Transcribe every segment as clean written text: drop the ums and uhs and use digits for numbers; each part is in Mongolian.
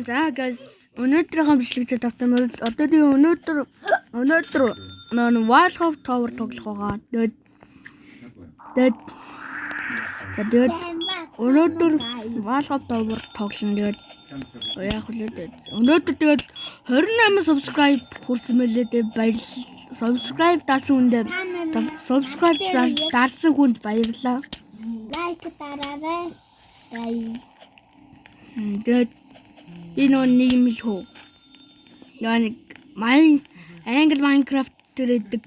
За guys, өнөөдрийнхөө бичлэгтээ тавтай морил. Одоо тэгээ өнөөдөр нөө Wall of Tower тоглох байгаа. Тэгээд өнөөдөр Wall of Tower тоглоно. Тэгээд яах вэ? Өнөөдөр тэгээд 28 subscribe хүрсэн мэлээ дээ. Баярлалаа. Subscribe дарсан хүндээ, subscribe дарсан хүнд баярлалаа. Лайк дараарай. Guys. Тэгээд би нөгөө нэг юм хэлэх үү. Нөгөө нэг майн англи Minecraft дээр байдаг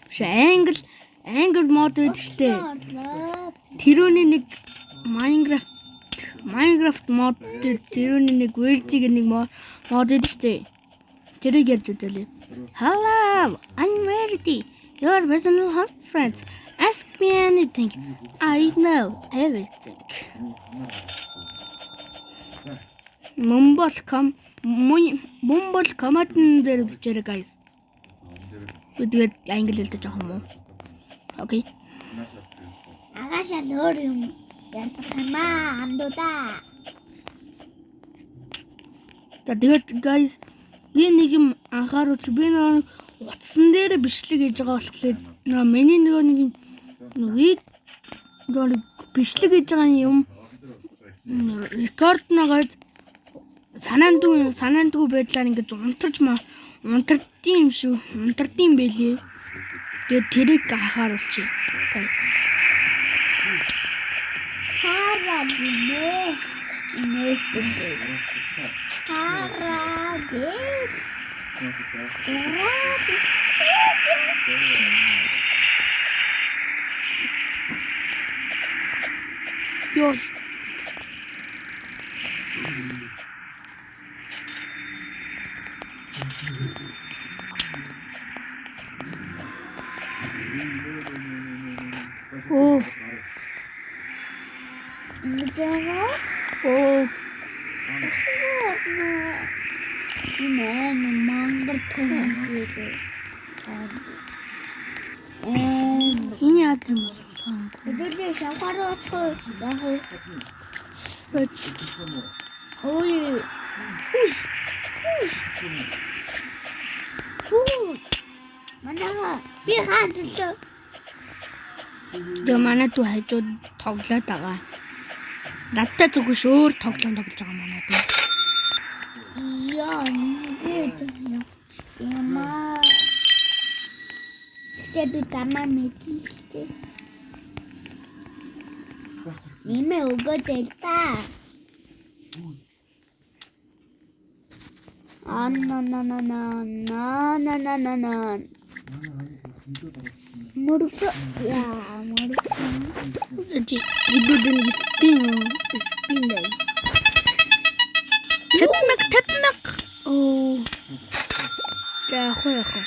биш, англи mod байдаг штэ. Тэрүүний нэг Minecraft mod дээр тэрүүний нэг Verge нэг mod байдаг штэ. Тэрийг ярьж үзээлээ. Hello, I'm Verity. Your personal host friends. Ask me anything. I know everything. Мөн бол comment дээр бичээрэй, guys. Би тэгээд англи хэлтэй жоохон муу. Okay. Агаашаа л өөр юм ярьдаг юм аа, андуудаа. За, тэгээд guys, би нэг юм анхааруулж, би нэг утсан дээр бичлэг хийж байгаа болохоор нөгөө миний нөгөө нэг юм нөгөө нэг бичлэг хийж байгаа юм рекорд нагаад санаандгүй байдлаар ингэж унтарч ма унтардсан юм шүү. Унтардсан юм байлээ. Тэгээд тэрийг анхааруулчих, guys. Сара гинэ. Инээстэй. Сара гэ. Ура. Йоо. Оо, Ингэж байгаа. оо. Энэ мангар түмэн. Энэ яа юм бол? Хэдүүлээ шавхаар очихоо яг уу. Бач. Ой. Хүш. Хүш. Хүш. Манайха би хаанчлаа. Тэгээ манай дүү хажууд тоглоод байгаа. Надтай зүгээр ш өөр тоглоом тоглож байгаа манай дүү. Яа, ингэж ямаа. Гэтэ би замаа мэдэн л дээ. Нэмээ өгөөд л та. А на на на на на на на на на. Мөрөглөө. Яа, мөрөглөө. Чи хэдүүд нэг спин дээ. 50,000, 50,000. Оо. За, яах вэ, яах вэ?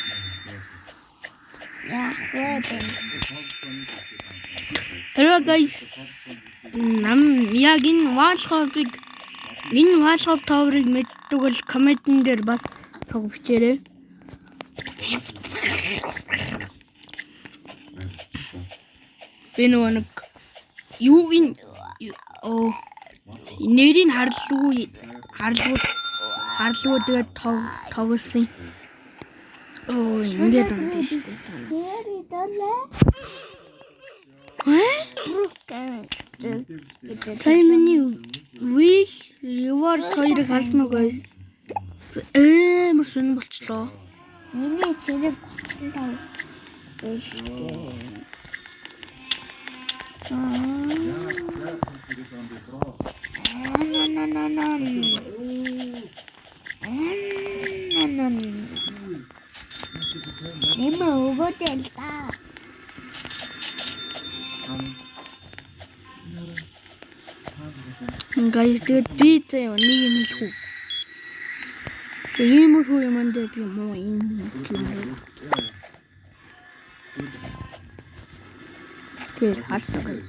Яах вэ? Hello guys. Нам яг энэ Wall of Tower-ыг мэддэг бол comment эн дээр бас цуг бичээрэй. Би нөгөө нэг юуг оо нэрийг харлгүй тэгээд тоглосон. Оо, ингээд унтсан шүү дээ. Нэрээ долоо. Э? Сая миний Wheel Reward хоёрыг харсан уу, guys? Амар сонир болчлоо. Миний цэрэг 35 биш дээ. Аа. На на на на. На на. Нэмээ өгөөд л та. Guys, тэгээд би заяа нэг юм хэлэх үү? Тэгээ иймэрхүү юм дээр би муу юм юм. Тэр харсан, guys.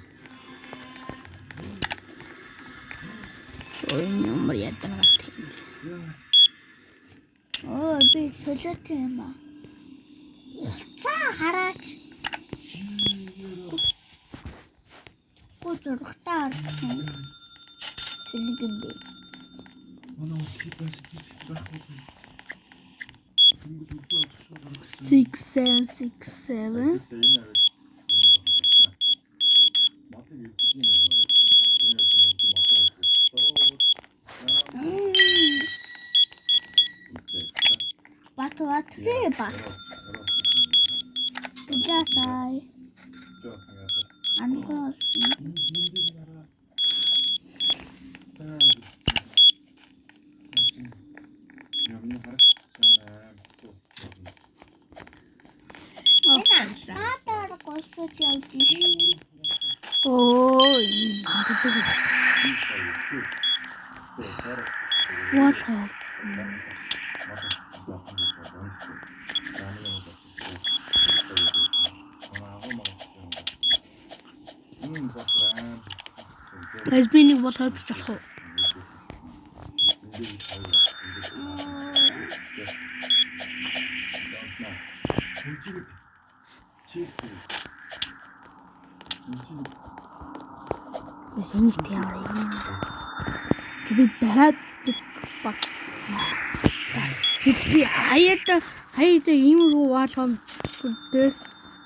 Ой, ямар ядаргатай. Оо, би солиотой юм аа. Цаа хараач. Гүү зурагтаа орсон. тэнэг юм бэ? Манай үгүй байсан би байхгүй юм. Тэнгүүд өдөө очих шууд. 6 7 6 7. Энэ аваад модыг өвдөг юм байна уу? Энэ аваад бүгд модоор өгсөн. Шууд. Бат бат бэ бат. Үжаасай. Ангос. Энэ хатаар госож явж ш. Оо, энэ гэдэг. Wall hop. Guys, би нэг болгоод ч болох уу? Энийг тийм юм. Би дахиад бас бас би хаяада хаяада иймэрхүү wall hop дээр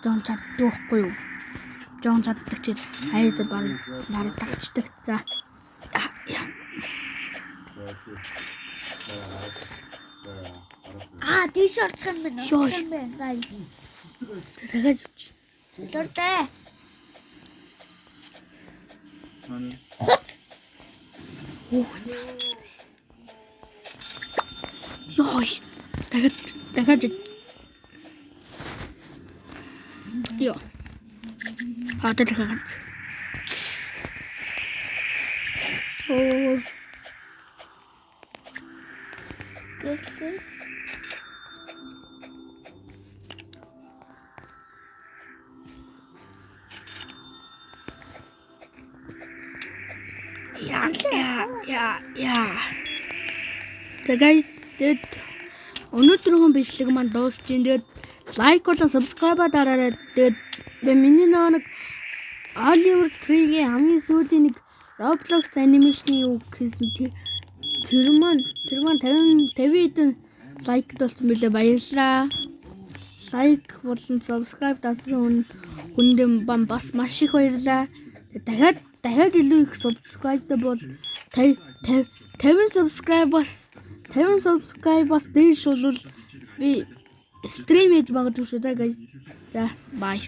жон чаддаг байхгүй юу? Жон чаддаг чи хаяада баг нараа тагчдаг. За. Аа, тийш орчих юм байна. Йоо. Орчих юм байна. Guys. Дахиад явчих. Лордэ. Хот. Йой. Дахиад дахиад Йоо. А дахиад. Оо. Гэлээ. Яа, яа, яа. За guys, тэгэд өнөөдрийн бичлэг маань дуусч байна. Тэгээд лайк болон subscribe дараарай. Тэгээд тэгээ миний нэг Oliver Tree-гийн хамгийн сүүлийн нэг Roblox animation-ы юу хийсэн тэр маань 50 50 хэдэн лайк болсон билээ. Баярлалаа. Лайк болон subscribe дарсан хүндээ бас маш их баярлалаа. Тэгээд дахиад дахиад илүү их subscribe бол 50 50 subscribe-аас 50 subscribe-аас дээш бол би stream хийж магадгүй шүү за guys. За bye.